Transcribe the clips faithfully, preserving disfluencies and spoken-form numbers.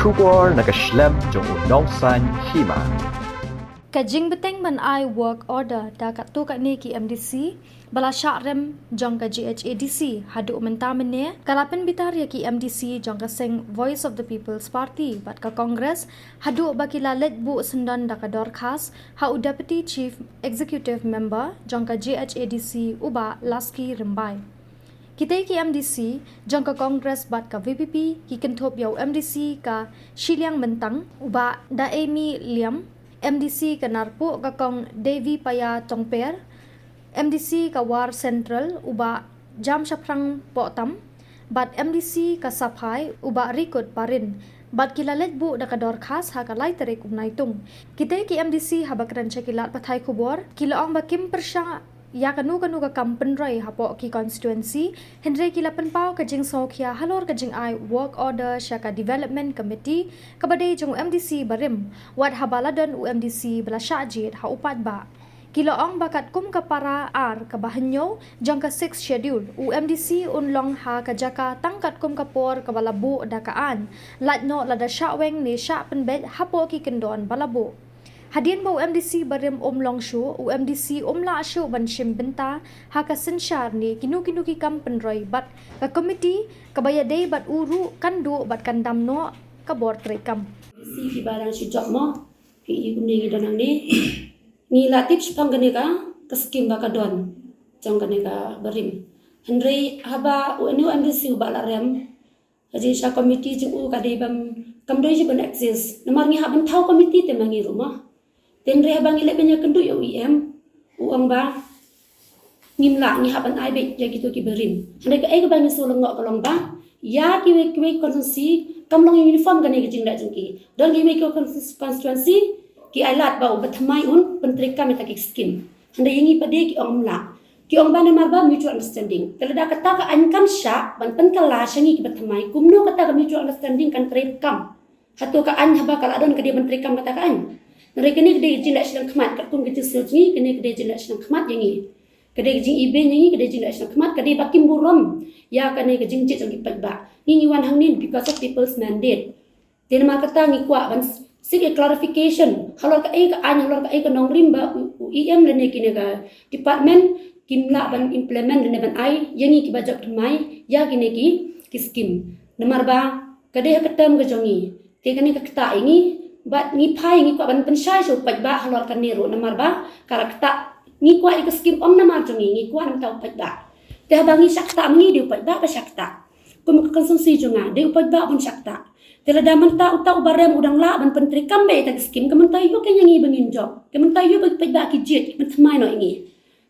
Khubor na ka shlem jong u Nongsaiñ Hima. Ka jingbteng ban ai work order da katto katne ki M D C ba la shah rem jong ka G H A D C haduh mynta mynne ka la pynbitar ïa ki M D C jong ka seng Voice of the People's Party bad ka Congress haduh ba ki la leit buh syndon da ka dorkhas ha u Deputy Chief Executive Member jong ka G H A D C u Bah Lasky Rymbai. Kitei ki M D C jong ka Congress bad ka V P P ki kynthup ïa u M D C ka Shilliang Myntang u Bah Daemi Liam, M D C ka Narpuh ka Kong Devi Paya Tongper, M D C ka War Central u Bah Jamshaphrang Pohtam bad M D C ka Saphai u Bah Rikut Parin. Bad ki la leit buh da ka dorkhas ha ka lai tarik u Naitung. Kitei ki M D C haba kren sha ki lad pathai khubor ki la ong ba kim pyrshah ïa kano kano ka kam pynroi hapoh ki constituency, hynrei ki la pynpaw ka jingsngewkhia halor ka jingai work order sha ka development committee kaba dei jong u M D C barim, wat haba la don u M D C ba la shah jied ha u paidbah. Ki la ong ba katkum ka para ar kaba hynñiew jong ka Sixth Schedule, u M D C un long ha ka jaka tang katkum ka por kaba la buh da ka aiñ, lait noh lada shah weng ne shah pynbeit hapoh ki kyndon ba la buh. Hadien ba u M D C barim um long shuh, u M D C um lah shuh ban shim bynta ha ka synshar ne kino kino ki kam pynroi bad ka komiti kaba ïadei bad u ruh kan duh bad kan dam noh ka bor treikam. Si ki ba dang shu jop mo, ki i kumne ngi don hangne. Ngi la tip shaphang kane ka, ka skim ba ka don jong kane ka barim. Hynrei haba u, u M D C u ba la rem, ka jingshisha komiti jong u ka dei bam, kam dei ju ban exist. Namar ngi hap ban thaw komiti te ma ngi ruh mo. Te hynrei haba ngi leh ban ïakynduh ïa u E M, u ong ba ngim lah, ngi hap ban ai beit ïa kito ki barim. Hynrei kaei kaba ngi sngewlyngngoh ka long ba ïa kiwei kiwei constituency kam long uniform kane ka jingleh jong ki. Don kiwei ki constituency ki ai lad ba u ba thymmai un pyntreikam ïa kita ki skim. Hynrei ïa ngi pat de ki ong ym lah. Ki ong ba namar ba mutual understanding. Te lada kata ka aiñ kan shah ban pynkylla sha ngi ki ba thymmai, kumno kata ka mutual understanding kan treikam? Hato ka aiñ haba ka la don ka dei ban treikam kata ka aiñ? Hynrei kane ka dei ka jingleh shlem khmat, katkum ka jingsngew jong ngi, kane ka dei jingleh shlem khmat ïa ngi. Ka dei ka jingibeiñ ïa ngi, ka dei jingleh shlem khmat, ka dei ba kim burom ïa kane ka jingjied jong ki paidbah. Ngi ngi wan hangne because of people's mandate. Te namar kata ngi kwah ban seek a clarification halor kaei ka aiñ, halor kaei ka nongrim ba u, u E M lane kine ka department kim lah ban implement lane ban ai ïa ngi kiba jop thymmai ïa kine ki, ki skim. Namar ba ka dei ha ka term ka jong ngi. Te kane ka ktah ïa ngi, bad ngi phai ngi kwah ban pynshai sha u paidbah halor kane ruh, namar ba ka la ktah, ngi kwah ïa ka skim ym namar jong ngi, ngi kwah namar u paidbah. Te haba ngi shah ktah ma ngi, dei u paidbah ba shah ktah. Kum ka constituency jong nga, dei u paidbah ban shah ktah. Te lada mynta uta u ba rem u dang lah ban pyntreikam beit ïa ka skim, ka mynta aïu kein ïa ngi ba ngin jop? Ka mynta aïu ba u paidbah ki jied ban thymmai noh ïa ngi?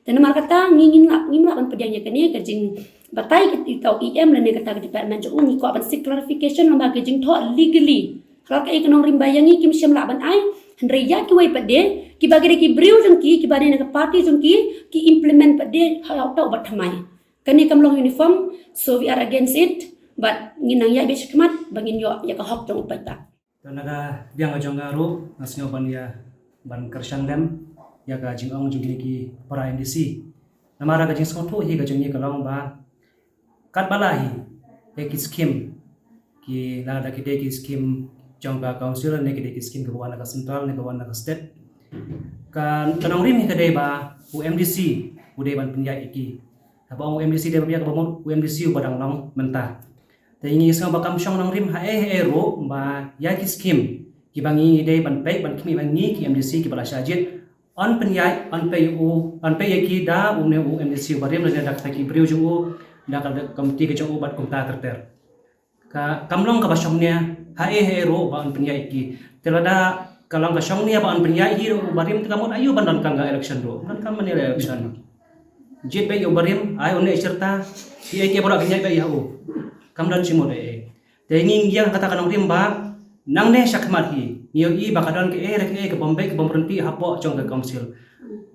Te namar kata ngi ngin lah, ngim lah ban pdiang ïa kane ka jingbatai ïa uta u E M lane kata ka department jong u. Ngi kwah ban seek clarification lyngba ka jingthoh legally. Halor kaei ka nongrim ba ïa ngi kim shym lah ban ai, hynrei ïa kiwei pat de kiba ki dei ki briew jong ki, kiba dei na ka party jong ki, ki implement pat de ha uta u ba thymmai. Kane kam long uniform, so we are against it. Bad ngin nang ïaid beit shakhmat ba ngin ïoh ïa ka hok jong u paidbah. To na ka liang ka jong nga ruh nga sngew ban ïa, ban kyrshan lem ïa ka jingong jong kine ki para M D C. Namar ka jingsngewthuh hi ka jong ngi ka long ba katba la hi ïa ki skim, ki la da ki dei ki skim jong ka council ne ki dei ki skim kiba wan na ka central ne kiba wan na ka state, ka, ka nongrim hi ka dei ba u M D C u dei ban pynïaid ïa ki. Haba ong u M D C dei ba pynïaid, kaba mut u M D C uba dang long mynta. Te ngi sngew ba kam shong nongrim haei haei ruh ba ïa ki skim kiba ngi dei ban peit ban khmih ba ngi ki M D C kiba la shah jied, yn pynïaid, yn peit ïa u, yn peit ïa ki da une u M D C uba rim lane da kita ki briew jong u, da ka komiti ka jong u bad kumta ter ter. Ka, kam long kaba shongnia haei haei ruh ba yn pynïaid ïa ki. Te lada ka long ka shongnia ba yn pynïaid hi ruh uba rim, te ka mut aïu ban donkam ka election ruh? Donkam mane election? Jied beit ïa uba rim, ai une i shirta, kiei kiei baroh ki ñiad beit ïa u. Kam don jingmut ei ei. Te ngi ngi ïa kata ka nongrim ba nangne shakhmat hi ngi ïohi ba ka don kaei re kaei ka bym beit ka bym ryntih hapoh jong ka council.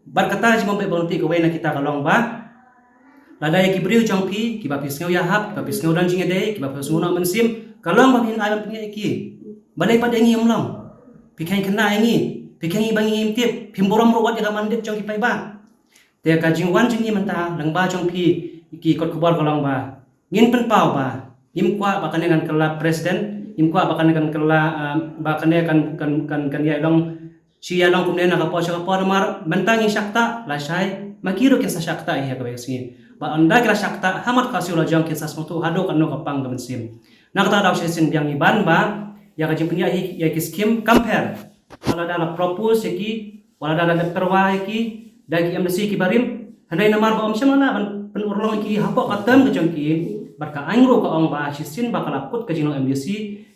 Bad kata jingbymbeit bymtih kawei na kita ka long ba lada ïa ki briew jong phi kiba phi sngew ïahap, kiba phi sngew don jingïadei, kiba phi sngew noh mynsiem, ka long ba phin ai ban pynïaid ïa ki. Balei pat ïa ngi ym long? Phi khein khynnah ïa ngi, phi khein ïa ngi ba ngim tip, phim burom ruh wat ïa ka mandate jong ki paidbah. Te ka jingwan jong ngi mynta lyngba jong phi ki kot khubor ka long ba ngin pynpaw ba ngim kwah ba kane kan kylla president Ngim kwah ba kane kan kylla, ah, ba kane kan, kan, kan, kan ïai long, shi ïai long kumne na ka por sha ka por namar mynta ngi shakta lashai, ma ki ruh kin sa shakta ïa kawei ka sngi. Bad ynda ki la shakta, ha mat ka siew la jong kin sa sngewthuh haduh katno ka pang ka mynsiem. Na kata ka daw shisien biang ngi ban ba ïa ka jingpynïaid ïa ki skim kam pher. Wat la da la propose ïa ki, wat la da la dep tyrwa ïa ki da ki M D C ki barim. Hynrei namar ba ym shym la ban pynurlong ïa ki hapoh ka term ka jong ki, bad ka aiñ ruh ka ong ba shisien ba ka la kut ka jinglong M D C,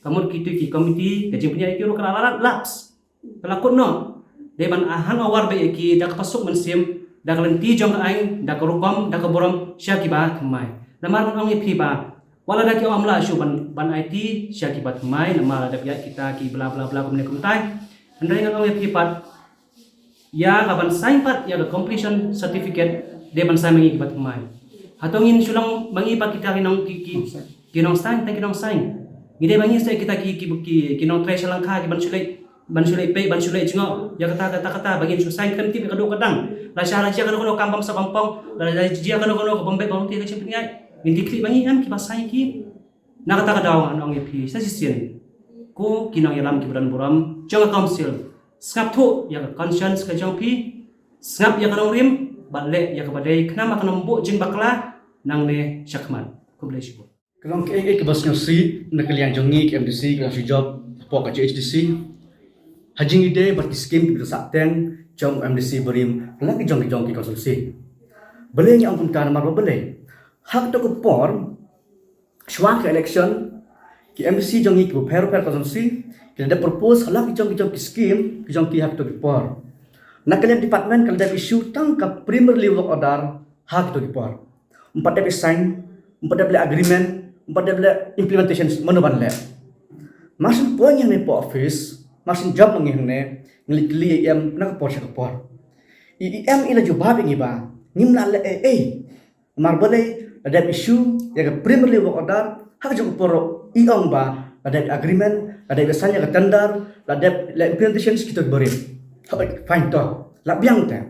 ka mut kito ki komiti ka jingpynïaid ïa ki ruh ka la lapse. Ka la kut noh. Dei ban hand over beit ïa ki da kaba suk mynsiem, da ka lynti jong ka aiñ, da ka rukom, da ka burom sha kiba thymmai. Namar ngan ong ïa phi ba wat la da ki ong ym lah shuh ban, ban aiti sha kiba thymmai, namar la dep ïaid kita ki bla bla bla kumne kumtai. Hynrei ngan ong ïa phi pat, ïa ka ban sign pat ïa ka completion certificate, dei ban sign ma ngi kiba thymmai. Hato ngin shu long ma ngi pat kita ki nong, ki, ki, ki nongsaiñ, tang ki nongsaiñ. Ngi dei ba ngi seh kita ki, ki, ki, ki nongtrei sha lyngkha ki ban shu leit, ban shu leit peit, ban shu leit jngoh ïa kata, kata, kata, ba ngin shu sign khlem tip ïa ka duh ka dang. Lashai la jia kano kano ka kam bym sah bym pong, la jia kano kano ka bym beit bym tip ka jingpynïaid. Ngin ïa khlieh ba ngi em kiba sign ki. Na kata ka daw ngan ong ïa phi sa shisien, ko ki nongïalam kiba don burom jong ka council, sngap thuh ïa ka conscience ka jong phi, sngap ïa ka nongrim, bad leh ïa kaba dei, khnang ba kan ym buh jingbakla nangne shakhmat. Khublei shibun. Ka long kaei kaei kaba sngewsih na ka liang jong ngi ki M D C kiba dang shu jop hapoh ka J H D C. Ha jingïadei bad ki skim kiba dang sahteng jong u M D C barim, la ki jong ki jong ki constituency. Balei ngi ong kumta? Namar ba balei, ha kato ka por, shuwa ka election, ki M D C jong ngi kiba pher pher constituency ki la dep propose ha la ki jong ki jong ki skim ki jong ki ha kato ka por. Na ka liang department ka la dep issue tang ka preliminary work order ha kato ka por. Ym pat dep sign, ym pat dep leh agreement, ym pat dep leh implementation, mano ban leh. Mar shu poi ngi hangne hapoh office, mar shu jop ngi hangne, ngi la kylli ïa i E M na ka por sha ka por. I E M i la jubab ïa ngi ba ngim lah leh ei ei. Namar balei, la dep issue ïa ka preliminary work order, ha ka jong ka por i ong ba la dep agreement, la dep sign ïa ka tender, la dep leh implementation, kito ki barim. Hooid, fine to. La biang te.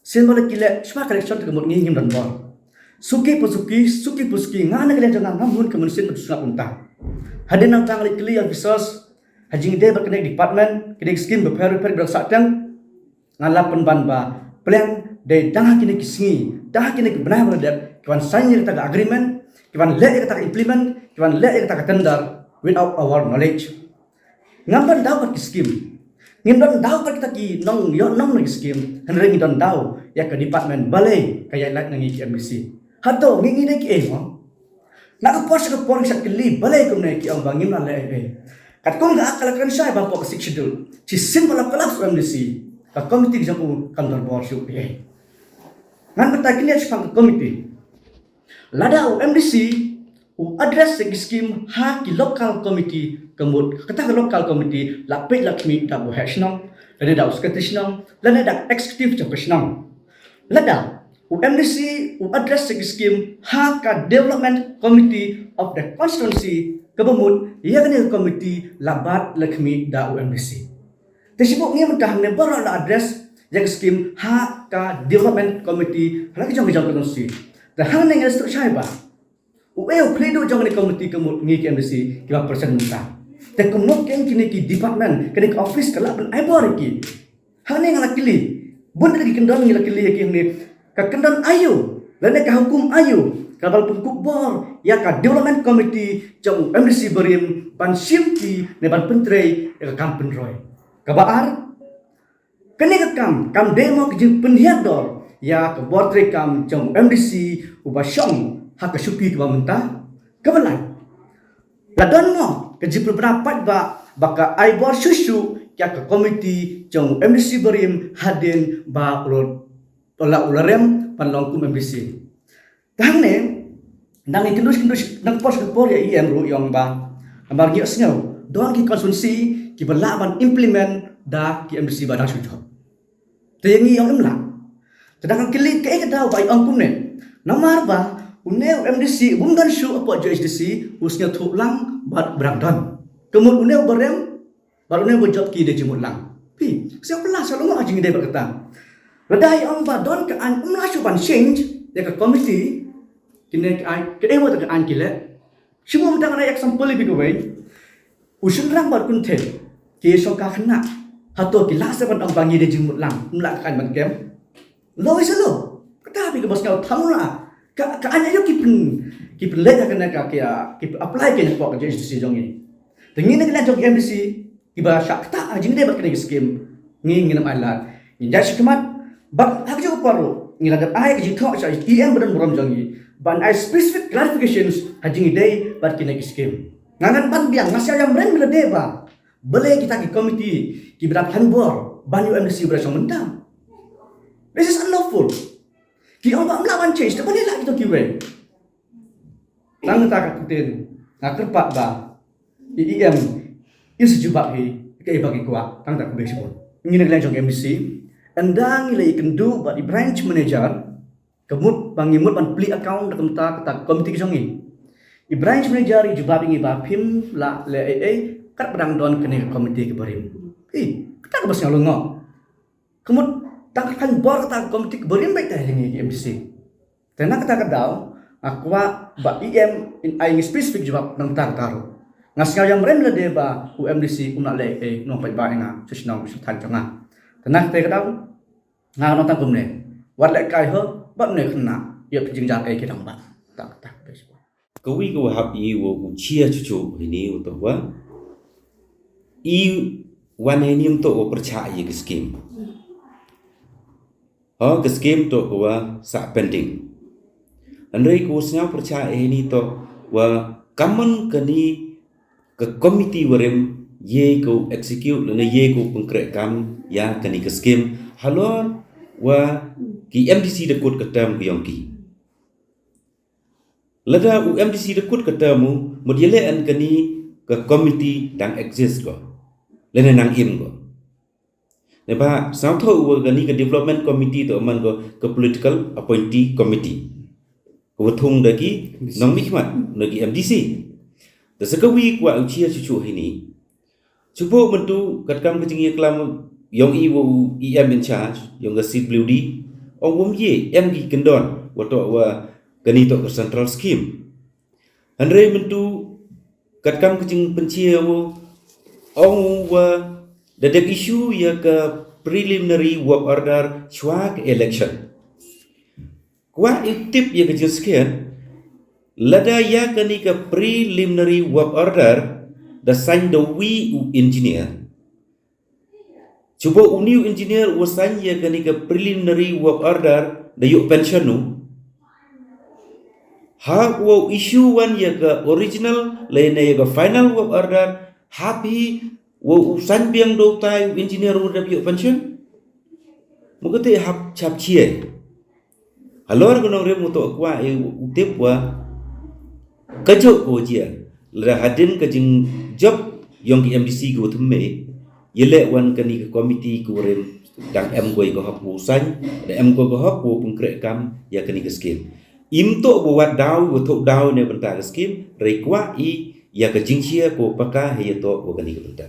Sien ba la ki leh shuwa ka election te ka mut ngi ngim don bor. Suki pa suki, suki pa suki, nga na ka liang jong nga ngam hun ka mynsiem ka sngap kumta. Hadien nangta nga la kylli ïa officers ha jingïadei bad kane ka department, kane ka skim bapher bapher ba dang sahteng. Nga la pynban ba plan dei dang ha kine ki sngi, dang ha kine ki bnai ba la dep, ki wan sign ïa kata ka agreement, ki wan leh ïa kata ka implement, ki wan leh ïa kata ka tender without our knowledge. Ngam don daw bad ki skim, ngim don daw bad kita ki nongïohnong na ki skim, hynrei ngi don daw ïa ka department balei ka ïaid lait na ngi ki M D C. Hato ngi ngi dei kiei mo? Na ka por sha ka por ngi shah kylli balei kumne, ki ong ba ngim lah leh ei ei. Katkum ka Act ka la kren shai ba hapoh ka Sixth Schedule, shisien ba la collapse u M D C, ka komiti ka jong u kam don bor shuh ei ei. Ngan batai kylliang shaphang ka komiti. Lada u M D C u address ïa ki skim ha ki local committee, ka mut kata ka local committee la peit la khmih da u heh shnong, lane da u secretary shnong, lane da executive jong ka shnong. Lada u M D C u address ïa ki skim ha ka development committee of the constituency, kaba mut ïa kane ka committee la bat la khmih da u M D C. Te shu buh ngi mynta hangne baroh la address ïa ki skim ha ka development committee ha la ki jong ki jong ka constituency. Te hangne ngi la sngewthuh shai ba u ei u plie duh jong kane ka committee ka mut ngi ki M D C kiba present mynta. Te kumno keiñ kine ki department, kane ka office ka lah ban ai bor ïa ki? Hangne nga la kylli, bun ki kyndon ngi la kylli ïa ki hangne, ka kyndon aïu lane ka hukum aïu kaba la pynkup bor ïa ka development committee jong u M D C barim ban shim ki ne ban pyntrei ïa ka kam pynroi? Kaba ar, kane ka kam kam dei mo ka jingpynhiar dor ïa ka bor treikam jong u M D C uba shong ha ka shuki kaba mynta? Kaba lai, la don mo ka jingpynbna paidbah ba ka ai bor shuh shuh ïa ka komiti jong u M D C barim hadien ba u la, u la rem ban long kum M D C? Te hangne, nang ïakynduh kynduh na ka por sha ka por ïa i E M ruh i ong ba namar ngi ïohsngew don ki constituency kiba lah ban implement da ki M D C ba dang shu jop. Te ïa ngi i ong im lah. Te dang kylli kaei ka daw ba i ong kumne. Namar ba une u M D C u bym don shuh hapoh J H D C u sngewthuh lang bad u ba dang don. Ka mut une uba rem bad une uba jop ki dei jingmut lang. Phi sngewphylla sha lyngngoh jingïadei bad kata. Lada i ong ba don ka aiñ, ym lah shuh ban change ïa ka komiti. Kine ka aiñ, kaei wat ka aiñ ki leh. Shu mut mynta ngan ai example ïa phi kawei. U shynrang bad kynthei ki shong ka khynnah, hato ki lah sa ban ong ba ngi dei jingmut lang, ym lah ka aiñ ban kem? Lo isa lo. Kata phi kaba sngew thamra. Ka ka aiñ aïu ki pyn, ki pynleit ha kane ka, ki ki apply ki hapoh ka J H D C jong ngi. Te ngi na ka liang jong ki M D C kiba shah ktah ha jingdei bad kane ka skim, ngi ngin ym ailad. Ngin ïaid shakhmat bad ha kajuh ka por ruh ngi la dep ai ka jingthoh sha i E M ba don burom jong ngi ban ai specific clarifications ha jingdei bad kane ka skim. Nga ngan ban biang, nga sngew ïamren lade ba balei kita ki komiti kiba dap khlaiñ bor ban ïoh M D C ba da shong mynta. This is unlawful. Ki ong ba ym lah ban change, te balei lah kito kiwei? Tang kata ka ktien nga kyrpad ba i E M in sa jubab hi kaei ba ki kwah, tang kata kaba shibun. Ngi na ka liang jong M D C ynda ngi la ïakynduh bad i branch manager, ka mut ba ngi mut ban plie account da kumta kata ka komiti ka jong ngi. I branch manager i jubab ïa ngi ba phim lah leh ei ei kat ba dang don kane ka komiti kaba rim. Ei, kata kaba sngew lyngngoh. Ka mut tang ka khlaiñ bor kata ka komiti kaba rim beit te ïa ngi ki M D C. Te na kata ka daw nga kwah ba E M in ai ngi specific jubab na kata ka daw ruh. Nga sngew ïamren lade ba u M D C um lah leh ei ei, nongpaidbah ïa nga, sha shnong sha thaiñ jong nga. Te na kata ka daw nga ong tang kumne, wat lehkai ho bad une u khynnah, ïa phi jingjar ei ki dang bad. Kata kata ka best. Kawei ka wa hap i wa u chia chuchu hini u to wa i wan hini um to wa pyrchah ïa ka skim. Ha ka skim to ka wa sa pending. Hynrei ka wa sñiaw pyrchah hini to wa kammon kani ka komiti wa rim ye ka u execute lane ye ka u pynkreh kam ïa kani ka skim halor wa ki M D C da kut ka term ka yong ki. Lada u M D C da kut ka term u, mut ïaleh an kani ka komiti dang exist ko. Lane nang im ko. Neba sñiawthoh u wa kani ka development committee to man ko ka political appointee committee. Ka wa thung da ki nongmihkhmat na ki M D C. Da sa ka wi kwah u chia chuchu hini. Chubo myntu katkam ka jingïaklam yong i wa u E M in charge yong ka C W D. Ong wom ye em ki kyndon wa to wa kani to ka central scheme. Hynrei myntu katkam ka jingpynchia wa ong wa da dep issue ïa ka preliminary work order chwa ka election. Kwah i tip ïa ka jingskhiat, lada ïa kani ka preliminary work order da sign da wi u engineer. Chubo u new engineer u sign ïa kani ka preliminary work order da ïoh pension u. Ha u issue wan ïa ka original lane ïa ka final work order ha phi wa u sign biang da u tai u engineer u dep ïoh pension. Mu kata hap chap chiai. Halor ka nongrim u to kwah i u tip wa ka jok ko jia. Lada hadin ka jingjop yong ki M D C ko thymme. Ïaleh wan kani ka komiti ko rim dang em ko i ka hok ko sign, dang em ko ka hok ko pynkreh kam ïa kani ka skim. Im to bo wat daw, bo thok daw ne bynta ka skim, rei kwah i ïa ka jingshia ko paka he ïa to ko kani ka bynta.